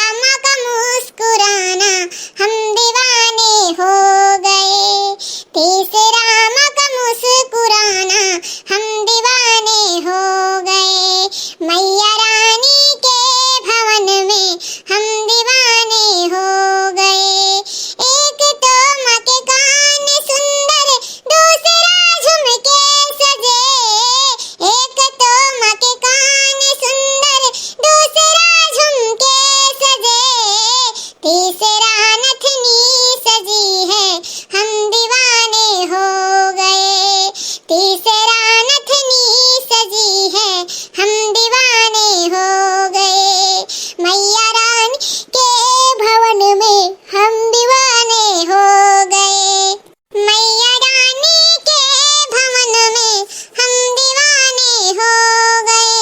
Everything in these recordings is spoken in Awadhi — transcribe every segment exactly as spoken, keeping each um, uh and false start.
राम का मुस्कुराना हम दीवाने हो गए, तीसरा राम का मुस्कुराना हम दीवाने हो गए। मैया रानी के भवन में हम दीवाने हो गए। एक तो माँ के कान सुंदर, दूसरा झुमके सजे। एक तो माँ के कान सुंदर, दूसरा झुमके सजे। तीसरा नथनी सजी है, हम दीवाने हो गए। तीसरा नथनी सजी है, हम दीवाने हो गए। मैया रानी के भवन में हम दीवाने हो गए। मैया रानी के भवन में हम दीवाने हो गए।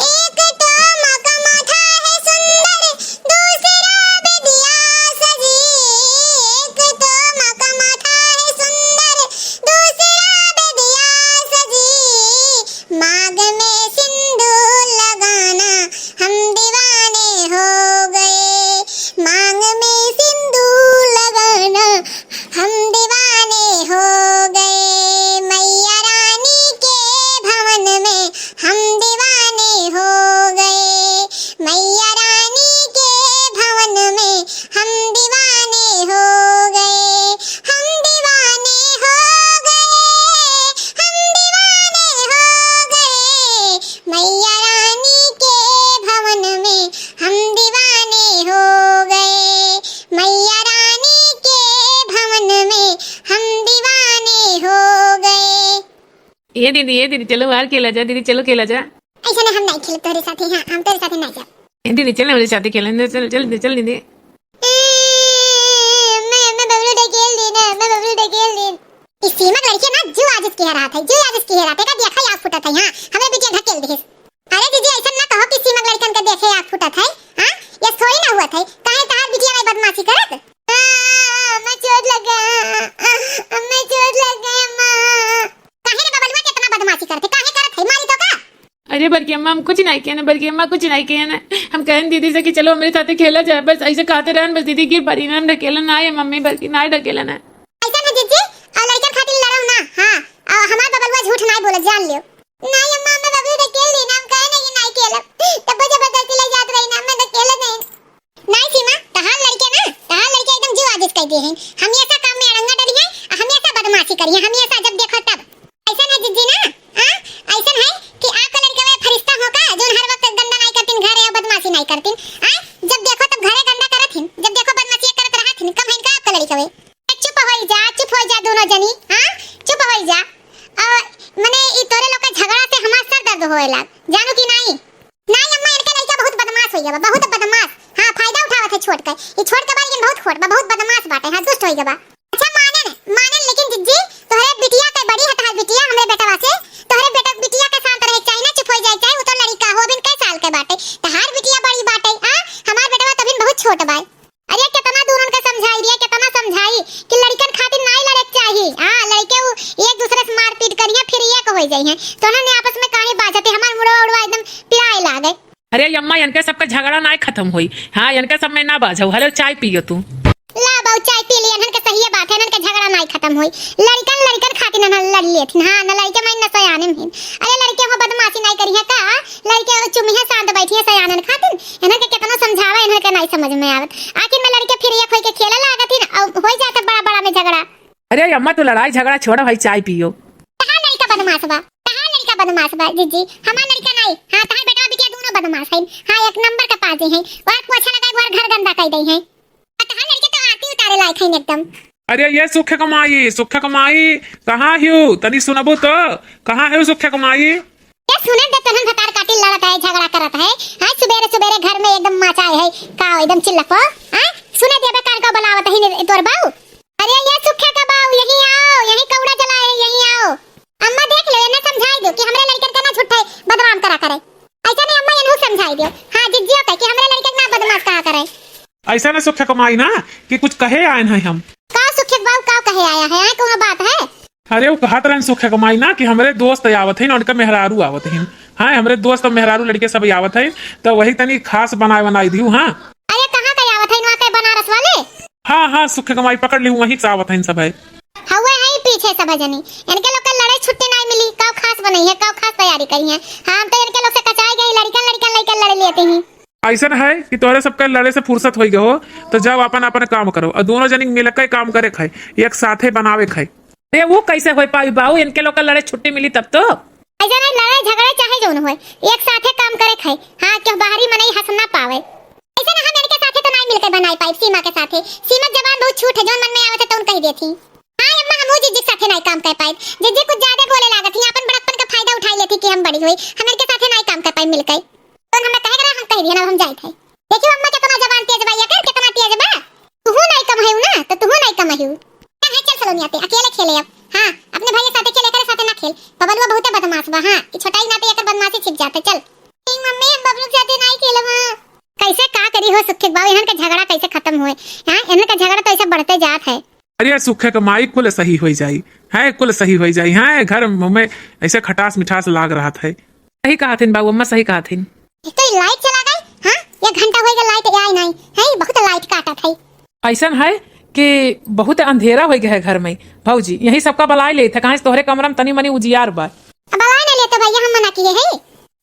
एक तो माँ का माथा है सुंदर, दूसरा बिंदिया सजी। एक तो माँ का माथा है सुंदर, दूसरा बिंदिया सजी। मांग में सिंदूर लगाना हम दीवाने हो गए। मांग में सिंदूर लगाना हम दीवाने हो गए। मैया रानी के भवन में हम दीवाने हो गए। मैया रानी के भवन में हम दीवाने हो गए। हम दीवाने हो गए, हम दीवाने हो गए। मैया रानी के भवन में हम दीवाने हो गए। मैया रानी के भवन में हम दीवाने हो गए। ए दीदी, ए दीदी, चलो बाहर खेला जा, दीदी, चलो खेला जा। ऐसे ना, हम नहीं खेलब तोहरे साथे, हाँ, हम तोहरे साथे ना जाब। ए दीदी, चल हमरे साथे खेला, चल, चल, चल, चल दीदी। ए, मैं, मैं बबलू ढकेल दी ना, मैं बबलू ढकेल दी। ई सीमा के लड़की ना, जीव आजिज किहे रहत है, जीव आजिज किहे रहत है, का देखा आग फुटत है, हाँ, हमरे बिटिया ढकेल दिहिस। अरे दीदी, ऐसन ना कहो कि सीमा के लड़कन के देखे आग फुटत है, हाँ, ये थोड़ी ना हुआ था, काहे तहार बिटिया भाई बदमाशी करत? आ, मैं चोट लगा, आ, मैं चोट लग गई अम्मा। काहे रे बबलुआ, कितना बदमाशी करत है, काहे करत है, मारी तो का? अरे बड़की अम्मा, हम कुछ नहीं किहे ना, बड़की अम्मा कुछ नहीं किहे ना। हम कहन दीदी से कि चलो हमरे साथे खेला जाए, बस ऐसे कहते रहन, बस दीदी गिर पड़ी ना, हम ढकेलन ना आए, मम्मी बड़की ना ढकेलन ना। ऐसा ना जीजी, और लड़कन खातिर लड़ो ना, हाँ, और हमार बबलुआ झूठ नहीं बोले, जान लियो। नहीं अम्मा, मैं बबलू ढकेल दी ना, हम कहे नहीं, नहीं खेलब, तब जबरदस्ती ले जात रही ना, मैं ढकेले नहीं। नहीं सीमा, तहार लड़के ना, तहार लड़के एकदम जीव आजिज कर दिए हैं। हमेशा काम में अड़ंगा डरी है, हमेशा बदमाशी करी है, हमेशा जब देखो तब। ऐसन है जीजी ना, हाँ? ऐसन है कि आपका लड़का वे फरिश्ता हो का, जोन हर वक्त गंदा नहीं करतीन, घर है बदमाशी नहीं करतीन, हाँ? जब देखो तब घरे गंदा करत हिन, जब देखो बदमाशी करत रहत हिन, कम है इनका आपका लड़का वे। चुप हो जा, चुप हो जा दोनों जनी, हाँ? चुप हो जा। और मने ई तोरे लोग के झगड़ा से हमार सर दर्द होए लाग, जानू कि नहीं? नाई अम्मा, इनके लइका बहुत बदमाश होइ गवा, बहुत बदमाश। हाँ, फायदा उठावत है छोट के। ई छोट के बा, लेकिन बहुत खोट बा, बहुत बदमाश बाटे। हाँ, दुष्ट होइ गवा। अच्छा, माने न, माने न, लेकिन जिज्जी, तोहरे बिटिया के बड़ी है, तहार बिटिया हमरे बेटवा से, तोहरे बेटा, बिटिया के शांत रहे के चाही ना, चुप होइ जाए के चाही। उ तो लड़िका हो, अभी कै साल के बाटे, तहार बिटिया बड़ी बाटे। हाँ, हमार बेटवा तभी बहुत छोट बा। अरे, केतना दूर उनके समझाई रे, केतना समझाई कि लड़िकन खातिर नाई लड़े के चाही। हाँ, लड़िके उ एक दूसरे से मारपीट करिहे, फिर एक होइ जइहे। तो उन्होंने आपस में काहे बाझते, हमार मुड़वा उड़वा एकदम पिराए लागे। अरे अम्मा, इनके सबका झगड़ा नाई खतम होई। हाँ, इनके सब में ना बाझो। हेलो, चाय पियो तू। ला बाऊ, चाय पी लिया, इनके सही बात है, इनके झगड़ा नाई खतम होई। लड़िकन, लड़िकन खातिर ना लड़ लेथिन। हाँ, ना लड़िके में ना सयाने में। अरे, लड़िके हो बदमाशी नाई करिहे का? लड़िके चुमिहे शांत बैठिहे सयानन खातिर। इन्हन के केतनो समझावे, इन्हन के नाई समझ में आवत। आखिर में लड़िके फिर एक होई के खेले लागत ही ना, और होई जात बड़ा बड़ा में झगड़ा। अरे अम्मा, तू लड़ाई झगड़ा छोड़ भाई, चाय पियो। कहाँ लड़िका बदमाश बा, कहाँ लड़िका बदमाश बा जिज्जी? हमार लड़िका नाई, हाँ, तहार बेटवा बिटिया दोनों बदमाश है। हाँ, एक नंबर के पाजी है। वह पोछा लगाए, वह घर गंदा कर दे है। आ तहार लड़िका तो आरती उतारे लायक है एकदम। अरे ये सुखे कमाई, सुखे कमाई, कहाँ हियो? तनी सुनबो तो, कहाँ है सुखे कमाई? ये सुने दे, तोहन भतार काटिल लड़त है, झगड़ा करत है। हाँ, सुबेरे सुबेरे घर में एकदम मचाए है, का एकदम चिल्लपो। हाँ, सुने देबे कान को बुलावत ही ने तोर बाऊ। अरे ये सुखे का बाऊ, यहीं आओ, यहीं कौड़ा जलाए है, यहीं आओ। अम्मा देख लो, इन्हें समझाई दो कि हमरे लड़कन का ना झूठे बदनाम करा करे। ऐसा नहीं अम्मा, इन्हें समझाई दो। हाँ, जिज्जियो का कि हमरे लड़कन ना बदमाश कहा करे। ऐसा ना सुखे कमाई ना कि कुछ कहे आए हैं हम। का सुखे बाऊ, का कहे आया है? हाँ, कौन बात है? अरे, वो कहत रहन सुखे कमाई ना कि हमरे दोस्त आवत हैं, उनका मेहरारू आवत हैं। हाँ, हमरे दोस्त और मेहरारू लड़िके सब आवत हैं, तो वही तनी खास बनाए बनाई दियो। हाँ। अरे, त हाँ, हाँ, सुखे क माई पकड़ ली, वहीं से आवत हैं सब है। हउए हैं पीछे सब जनी। इनके लोग के लड़े छुट्टी नाहीं मिली, कब खास बनइहैं, कब खास तैयारी करिहैं। हाँ, हम तो इनके लोग से कचाई गई, लड़िकन लड़िकन लइके लड़ लेती हैं। अइसन है कि तोहरे सबके लड़े से फुर्सत होइ गए हो, तो जाओ अपन अपन काम करो। और दोनों जनी मिलके काम करे खाए, एक साथे बनावे खाए। अरे वो कैसे होइ पाई बाऊ, इनके लोग के लड़े छुट्टी मिली तब तो। अइसन है, लड़े झगड़े चाहे जौन होए, एक साथे काम करे खाए। हाँ, क्यों बाहरी मनई हंस ना पावे। अइसन हम इनके साथे तो नाहीं मिलके बनाई पाइब सीमा के साथे। सीमा के जबान बहुत छूट है, जौन मन में आवत है तौन कह देती। हाँ अम्मा, हमहू जिज्जी के साथे नाहीं काम कर पाइब। जिज्जी कुछ ज्यादा बोले लागत ही, अपन बड़कपन का फायदा उठाई लेती कि हम बड़ी हुई। हम इनके साथे नाहीं काम कर पाइब मिलके। तो हमें कहे के रहा, हम कह दिए ना, अब हम जाइत है। देखियो अम्मा कितना जबान तेज बा, एकर कितना तेज बा। तुहू नाहीं कम है ना, तो तुहू नाहीं कम है। चल, चल सलोनिया ते अकेले खेले अब। हाँ, अपने भैया साथे खेले, एकरे साथे ना खेल। बबलुआ बहुते बदमाश बा। हाँ, ई छोटाई नाते एकर बदमाशी छिप जाते। चल। नहीं मम्मी, हम बबलू के साथे नाहीं खेलब। हाँ, कैसे का करी हो सुखित बाबू, इहन का झगड़ा कैसे खत्म होए? हाँ, इहन का झगड़ा तो ऐसे बढ़ते जात है। अरे सुखे क माई, कुल सही होइ जाई, हैं, कुल सही होइ जाई, हैं, घर में ऐसे खटास मिठास लाग रहत है। सही कहत हिन बाबू, अम्मा सही कहत हिन। एक तो ये लाइट चला गई, हाँ, एक घंटा होइ गया लाइट आई नाहीं, हैं, बहुत लाइट काटत है। अइसन है कि बहुत अंधेरा होइ गया है घर में, भौजी, यही सबका बलाए लेत है, कहाँ से तोहरे कमरा में तनी मनी उजियार बा। अब बलाए ना लेते भैया, हम मना किए हैं।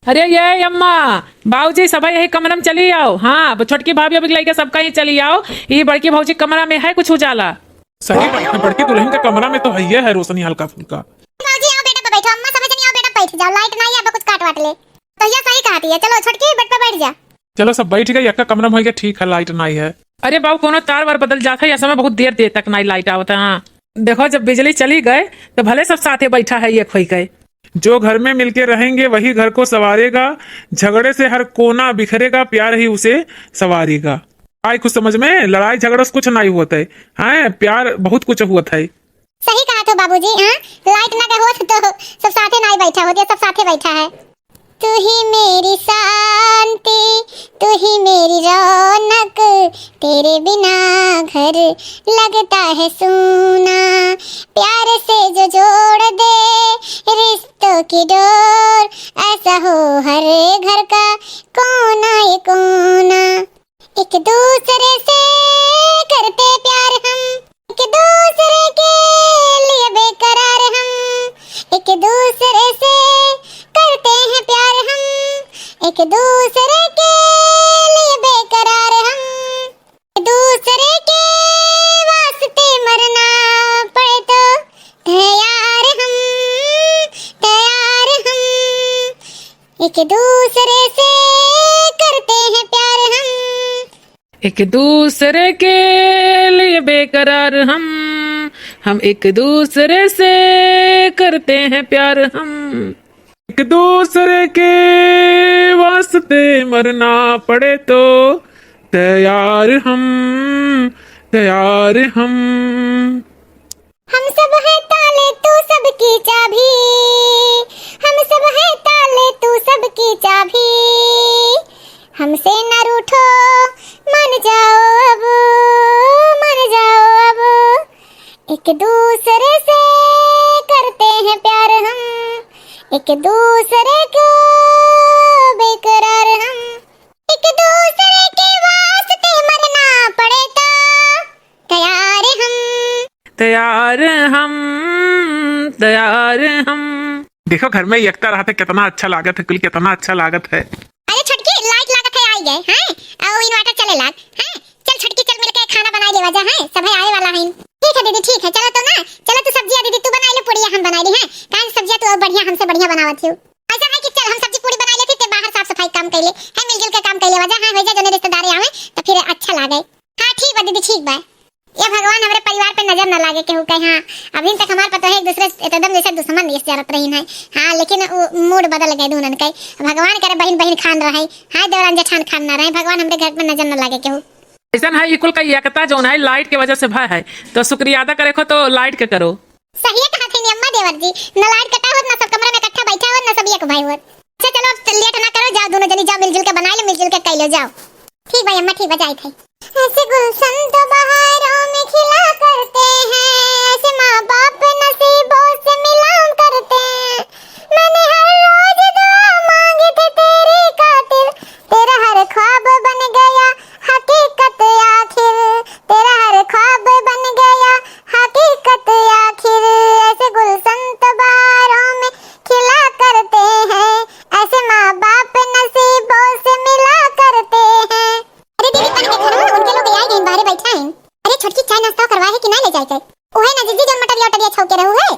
अरे ये अम्मा, बाबूजी सब यही कमरा में चली आओ। हाँ, अब छोटकी भाभी अभी लइके सबका ही चली आओ, ये बड़की भौजी कमरा में है कुछ उजाला। सही बात है, बड़की दुल्हन के कमरा में तो है, ये है रोशनी हल्का फुल्का। बाबूजी आओ बेटा, बैठो, अम्मा सब जनी आओ बेटा, बैठ जाओ, लाइट नाहीं है, अब कुछ काट वाट ले। तो ये सही कहती है, चलो छोटकी बेड पे बैठ जा। चलो सब बैठ गए, एक कमरा में होइ गया, ठीक है, लाइट नाहीं है। अरे बाबू, कोनो तार वार बदल जात है, ऐसा में बहुत देर देर तक नाहीं लाइट आवत है। हाँ, देखो जब बिजली चली गए तो भले सब साथे बैठा है, एक होइ गए। जो घर में मिलके रहेंगे वही घर को संवारेगा, झगड़े से हर कोना बिखरेगा, प्यार ही उसे संवारेगा। आई कुछ समझ में, लड़ाई झगड़ा से कुछ नाहीं होत है, हैं, प्यार बहुत कुछ होत है। सही कहत हो बाबूजी, हाँ, लाइट ना के होत तो सब साथे नाहीं बैठा होत, ये सब साथे बैठा है। तू ही मेरी शांति, तू ही मेरी रौनक, तेरे बिना घर लगता है सूना। प्यार से जो जोड़ दे रिश्तों की डोर, ऐसा हो हर घर का कोना ये कोना। एक दूसरे से करते प्यार हम, एक दूसरे के लिए बेकरार हम, एक दूसरे से करते हैं प्यार हम, एक दूसरे के लिए बेकरार हम, एक दूसरे के वास्ते मरना पड़े तो तैयार हम, तैयार हम, एक दूसरे से करते हैं प्यार हम। एक दूसरे के लिए बेकरार हम, हम एक दूसरे से करते हैं प्यार हम। एक दूसरे के वास्ते मरना पड़े तो तैयार हम, तैयार हम। हम सब हैं ताले, तू सबकी चाबी, हम सब हैं ताले, तू सबकी चाबी। हमसे न रूठो, मान जाओ अब, मान जाओ अब। एक दूसरे से करते हैं प्यार हम, एक दूसरे को बेकरार हम। एक दूसरे के वास्ते मरना पड़े तो तैयार हम। तैयार हम, तैयार हम। देखो घर में एकता रहत है, कितना अच्छा लागत है, कुल कितना अच्छा लागत है। अरे छोटकी, लाइट लागत है आई गए, हैं? और इन्वर्टर चले लाग, हैं? चल छोटकी, चल मिलके खाना बनाई लेवा जा, हैं? सभे आए वाला है। ठीक है दीदी, ठीक है, चलो तो ना, चलो तू सब्जिया दीदी तू बनाई ले, पूड़िया हम बनाई ली, हैं? काहे सब्जिया तू और बढ़िया, हमसे बढ़िया बनावत हो। ऐसा है कि चल हम सब्जी पूड़ी बनाई लेती, ते बाहर साफ सफाई काम कर ले, हैं? मिलजुल के काम कर लेवा जा, हैं? हो जा, जोने रिश्तेदार आवे तो फिर अच्छा लागे। हाँ ठीक बा दीदी, ठीक बा। ये भगवान हमरे परिवार पे नजर न लागे केहू के। हाँ, अभी तक हमार पतोह एक दूसरे से एकदम जैसे दुश्मन जैसे जरत रही है। हाँ, लेकिन उ मूड बदल गए दुनन के। भगवान करे बहिन बहिन खान रहे, हाँ देवरान जेठान खान ना रहे। भगवान हमरे घर पे नजर न लागे केहू। अइसन है, ई कुल का एकता जौन है लाइट के वजह से भय है, तो शुक्रिया अदा करे को तो लाइट के करो। सही कहत है अम्मा देवर जी, न लाइट कटा होत, न सब कमरा में इकट्ठा बैठा होत, न सब एक भाई होत। अच्छा चलो अब लेट ना करो, जाओ दोनों जनी जाओ मिलजुल के बनाई लो, मिलजुल के कई लो, जाओ। ठीक भाई अम्मा, ठीक बजाई थे। ऐसे गुलशन तो बहारों में खिला करते हैं, ऐसे माँ बाप नसीबों से मिला करते हैं। मैंने हर रोज दुआ मांगी थी तेरी खातिर, तेरा हर ख्वाब बन गया हकीकत आखिर, तेरा हर ख्वाब चाय, चाय। उहे ना जिज्जी, जौन मटरिया उटरिया छौके रहू है?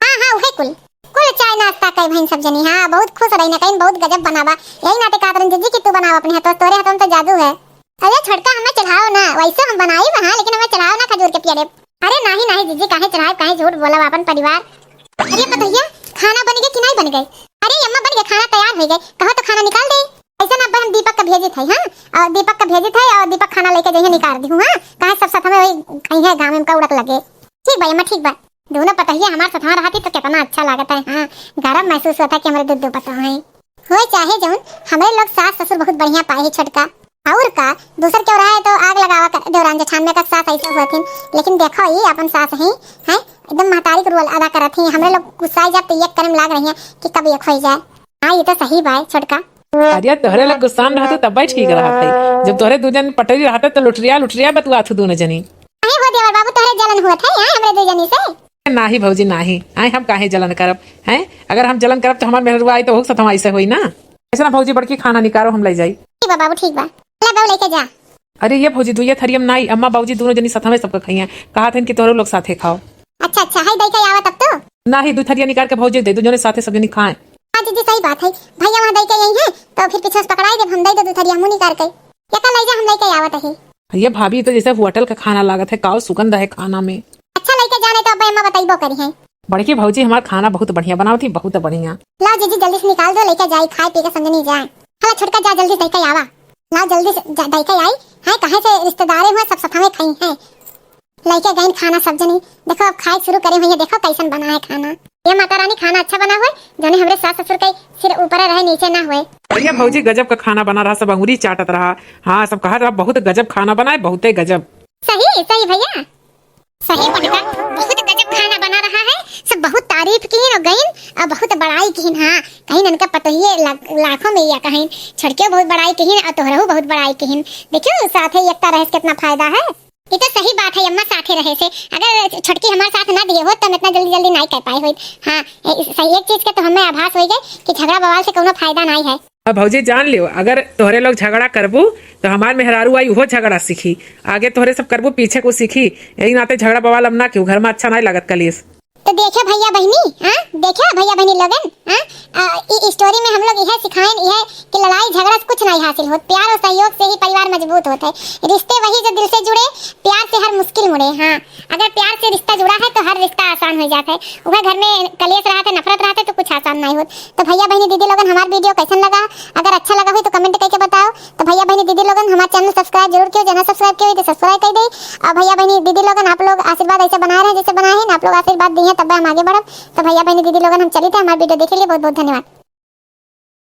हाँ, हाँ, उहे कुल। कुल चाय नाश्ता कई भइन सब जनी, हाँ, बहुत खुश रही ना, कहीं बहुत गजब बनावा। यही नाते कहत रहन जिज्जी कि तू बनावा अपने हाथों, तोरे हाथों में तो जादू है। अरे छोटका, हमें चढ़ाओ ना, वैसे हम बनाई वहाँ, लेकिन हमें चढ़ाओ ना खजूर के पियरे। अरे नाही, नाही जिज्जी, काहे चढ़ाई, काहे झूठ बोलब आपन परिवार। अरे पतोहिया, खाना बन गए कि नाही बन गए? अरे अम्मा, बन गए, खाना तैयार हो गए, कहो तो खाना निकाल दे। ऐसा ना, अब हम दीपक का भेजित है, हाँ, और दीपक का भेजित है और दीपक खाना लेके जइहे निकाल दी हूँ, हाँ, काहे सब साथ में वही कहीं है गाँव में का उड़क लगे। ठीक बा अम्मा, ठीक बा। दोनों पतोहिया हमार साथ में रहती तो कितना अच्छा लागत है, हाँ, गर्व महसूस होता कि हमारे दो दो पतोह हैं। होए चाहे जौन, हमरे लोग सास ससुर बहुत बढ़िया पाए है छोटका। और का, दूसर केहू रहे तो आग लगावा कर, देवरान जेठान में का सास ऐसे हुआ थी, लेकिन देखो ये अपन सास ही हैं, एकदम महतारी के रोल अदा करत ही। हमरे लोग गुस्साए जाब तो ये करे में लाग रही है कि कब ये खोई जाए। हाँ, ये तो सही बात छोटका। अरे तोहरे लोग गुस्सा में रहते तब ठीक रहत है, जब तोहरे दू जन पटरी रहते तो लुटरिया लुटरिया बतुआत हो दोनों जनी। अरे हो देवर बाबू, तोहरे जलन हुआ था यहाँ हमरे दू जनी से? नाही भौजी नाही, आए हम काहे जलन करब, हैं? अगर हम जलन करब तो हमार मेहरुआ आई तो ओहू साथ हम ऐसे होई ना। ऐसे ना भौजी, बड़की खाना निकारो, हम ले जाई। ठीक बा बाबू, ठीक बा, ले बाबू लेके जा। अरे ये भौजी, दुइये थरिया में नाही, अम्मा बाबूजी दोनों जनी साथ में सबका खाइए, कहा थे कि तोहरो लोग साथे खाओ। अच्छा अच्छा, है दई के आवा तब तो। नाही, दू थरिया निकाल के भौजी दे, दू जने साथे सब जनी खाएं। हाँ जीजी, सही बात है, भैया वहाँ दई के यही है तो फिर पीछे से पकड़ाई देब, हम दई दे दू थरिया, हमू निकाल के। ये का ले जा, हम लेके आवत ही। ये भाभी, तो जैसे होटल का खाना लागत है, काव सुगंध है खाना में। अच्छा, लेके जाने तो अब अम्मा बताइबो करी है। बड़की भौजी हमार खाना बहुत बढ़िया बनावत ही, बहुत बढ़िया। लाओ जीजी, जल्दी से निकाल दो, लेके जाई, खाए पी के समझनी जाए। हला छोटका, जा जल्दी से लेके आवा। लाओ जल्दी से जा, लेके आई। है कहे से रिश्तेदारे हुए, सब सफावे खाई हैं। लेके गईन खाना सब जनी। देखो अब खाए शुरू करे हुई है, देखो कैसन बना है खाना। ये माता रानी, खाना अच्छा बना हुए, जौने हमरे सास ससुर के सिर ऊपर रहे, नीचे ना हुए। भैया भौजी गजब का खाना बना रहा, सब अंगुरी चाटत रहा। हाँ, सब कहत रहा बहुत गजब खाना बना है, बहुते गजब। सही सही भैया, सही पटका, बहुत गजब खाना बना रहा है। सब बहुत तारीफ कीन और गईन और बहुत बड़ाई कीन। हाँ, कहीं इनका पतोहिए ला-, लाखों में या कहीं छोटकियो बहुत बड़ाई कीन और तोहरहू बहुत बड़ाई कीन। देखियो साथे एकता रहे से कितना फायदा है। ये तो सही बात है अम्मा, साथे रहे से। अगर छोटकी हमारे साथ ना दिए होत तो हम इतना जल्दी जल्दी नहीं कर पाए होइत। हाँ, ए, सही एक चीज के तो हमें आभास हो गए कि झगड़ा बवाल से कोनो फायदा नहीं है। अब भौजी जान लियो, अगर तोहरे लोग झगड़ा करबू तो हमार मेहरारू आई उहो झगड़ा सीखी। आगे तोहरे सब करबू पीछे को सीखी। यही नाते झगड़ा बवाल अब ना क्यों, घर में अच्छा नहीं लागत कलेश। तो देखे भैया बहिनी, हाँ, देखे भैया बहिनी लोगन, हाँ, आ, इ, इ story में हम लोग यह सिखाएं, यह कि लड़ाई झगड़ा से कुछ नहीं हासिल होत, प्यार और सहयोग से ही परिवार मजबूत होत है। रिश्ते वही जो दिल से जुड़े, प्यार से हर मुश्किल मुड़े। हाँ, अगर प्यार से रिश्ता जुड़ा है तो हर रिश्ता आसान हो जाता है। वह घर में कलेश रहते, नफरत रहते तो कुछ आसान नहीं होत। तो भैया बहिनी दीदी लोगन, हमार video कैसन लगा? अगर अच्छा लगा हो तो comment करके बताओ। तो भैया बहिनी दीदी लोगन, हमार channel subscribe जरूर कियो, जे ना subscribe कियो तो subscribe कर दे। और भैया बहिनी दीदी लोगन, आप लोग आशीर्वाद ऐसे बनाए रहे जैसे बनाए हैं ना, आप लोग आशीर्वाद दिए तब हम आगे बढ़ब। तो भैया बहिनी दीदी लोगन, हम चलित है, हमार video देखे लिए बहुत बहुत धन्यवाद।